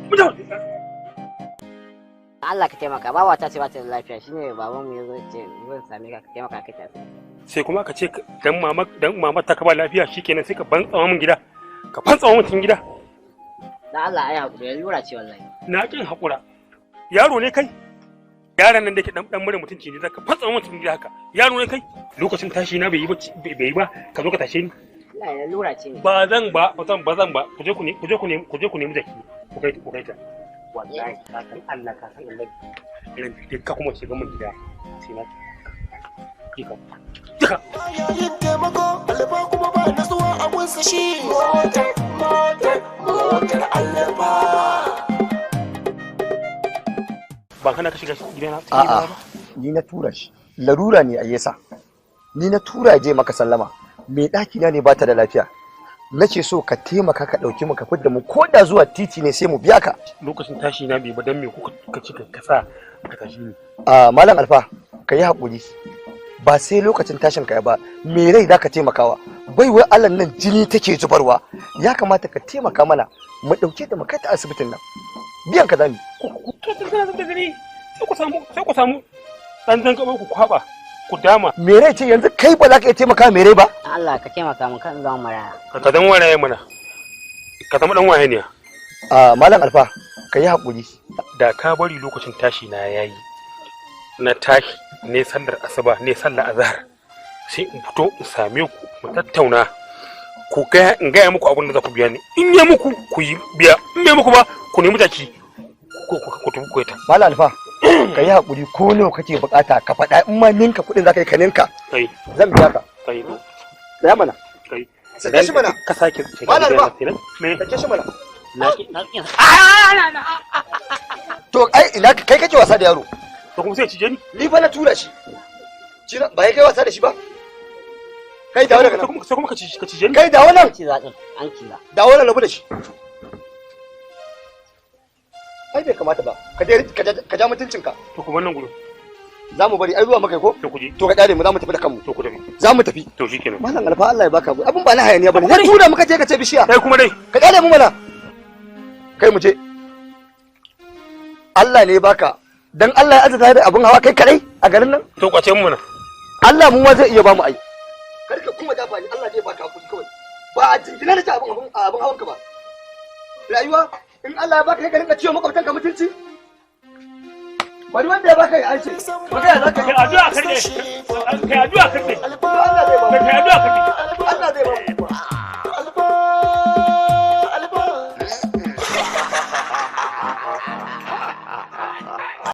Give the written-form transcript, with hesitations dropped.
Mu je. Allah ka taimaka, baba ta ce ba ta da lafiya, shine baban mu yazo ce zan same ka, ka taimaka ka tafi. Sai kuma ka ce dan mama ta ka ba lafiya, shikenan sai ka bantsawa min gida, ka fantsawa min cikin gida. Dan Allah ai hakuri, lura ce wallahi. Na kin hakura. Yaro ne kai? Yaron nan da ke dan mura mutunci ne, zaka fantsawa min cikin gida haka? Yaro ne kai? Lokacin tashi na bai yi ba, bai yi ba, ka zo ka tashe ni. Allah ya lura ce ne. Ba zan ba, ba zan ba, zan ba. Ku je ku ne, ku je ku ne, ku je ku nemi jaki, ku kai ta. Wallahi ka san Allah, ka san Allah, irin duk ka kuma shiga min gida sai na kika duka. Baya yin taimako Alfa, kuma ba nutsuwa a gunsa shi. Motar, motar, motar Alfa. Ba kana ka shiga gidana? A'a, ni na tura shi. Larura ne a yasa. Ni na tura je maka sallama. Mai ɗaki na ne bata da lafiya. Nace so ka taimaka ka ɗauki mu ka fidda mu ko da zuwa titi ne, sai mu biya ka. Lokacin tashi na bai ba, dan me kuka ka ci ka sa ka tashi ni? A Malam Alfa, ka yi haƙuri. Ba sai lokacin tashin ka ba, me rai za ka taimakawa. Bai wai Allah nan jini take zubarwa. Ya kamata ka taimaka mana mu ɗauke ta mu kai ta asibitin nan. Biyan ka zamu. To tun kana da gani, sai ku samu dan dan ku kwaba ku dama. Me rai ce, yanzu kai ba za ka iya taimaka me rai ba? Dan Allah ka taimaka min kan zama maraya. Ka zama waye mana, ka zama dan waye ne. A Malam Alfa, ka yi haƙuri. Da ka bari lokacin tashi na yayi, na tashi ne sallar asuba ne, sallar azhar, sai in fito in same ku mu tattauna, ku ga in gaya muku abin da za ku biya ni. In ya muku ku yi biya, in bai muku ba ku nemi jaki ku tafi ku ta. Malam Alfa, ka yi haƙuri, ko nawa kake buƙata ka faɗa, in ma ninka kuɗin za ka yi ka ninka. Kai. Zan biya ka. Kai. Tsaya mana. Kai. Sake shi mana. Ka sake. Malam Alfa. Me? Sake shi mana. Na ki. To ai ina kai kake wasa da yaro? To kuma sai cije ni. Ni fa na tura shi. Ba ya kai wasa da shi ba? Kai, dawo daga sai nan. Kuma ka cije ni. Kai, dawo nan. An ciza din, an ciza. Dawo nan, rabu da shi. Ai bai kamata ba. Ka dai ka ja mutuncinka. To kuma nan gurin. Za mu bari ai zuwa maka ko? To ku je. To ka kyale mu, za mu tafi da kanmu. To ku tafi. Za mu tafi. To shikenan. Malam Alfa, Allah ya baka abu. Abun ba na hayaniya bane. Na tura muka je ka ce bishiya. Kai kuma dai. Ka kyale mu mana. Kai, mu je. Allah ne ya baka. Dan Allah ya azurta da abun hawa kai kadai a garin nan. To kwace mu mana. Allah mu ma zai iya bamu ai. Kar ka kuma dafa ni, Allah zai baka hakuri kawai. Ba a jingina da ta abun hawan ka ba. Rayuwa in Allah ya baka kai ka rinka ciwo makwabtan ka mutunci. Bari wanda ya baka ya aice. Magana za ka Kai yi. addu'a karbe, kai addu'a karbe. Allah zai ba mu. Kai addu'a karbe. Allah zai ba mu.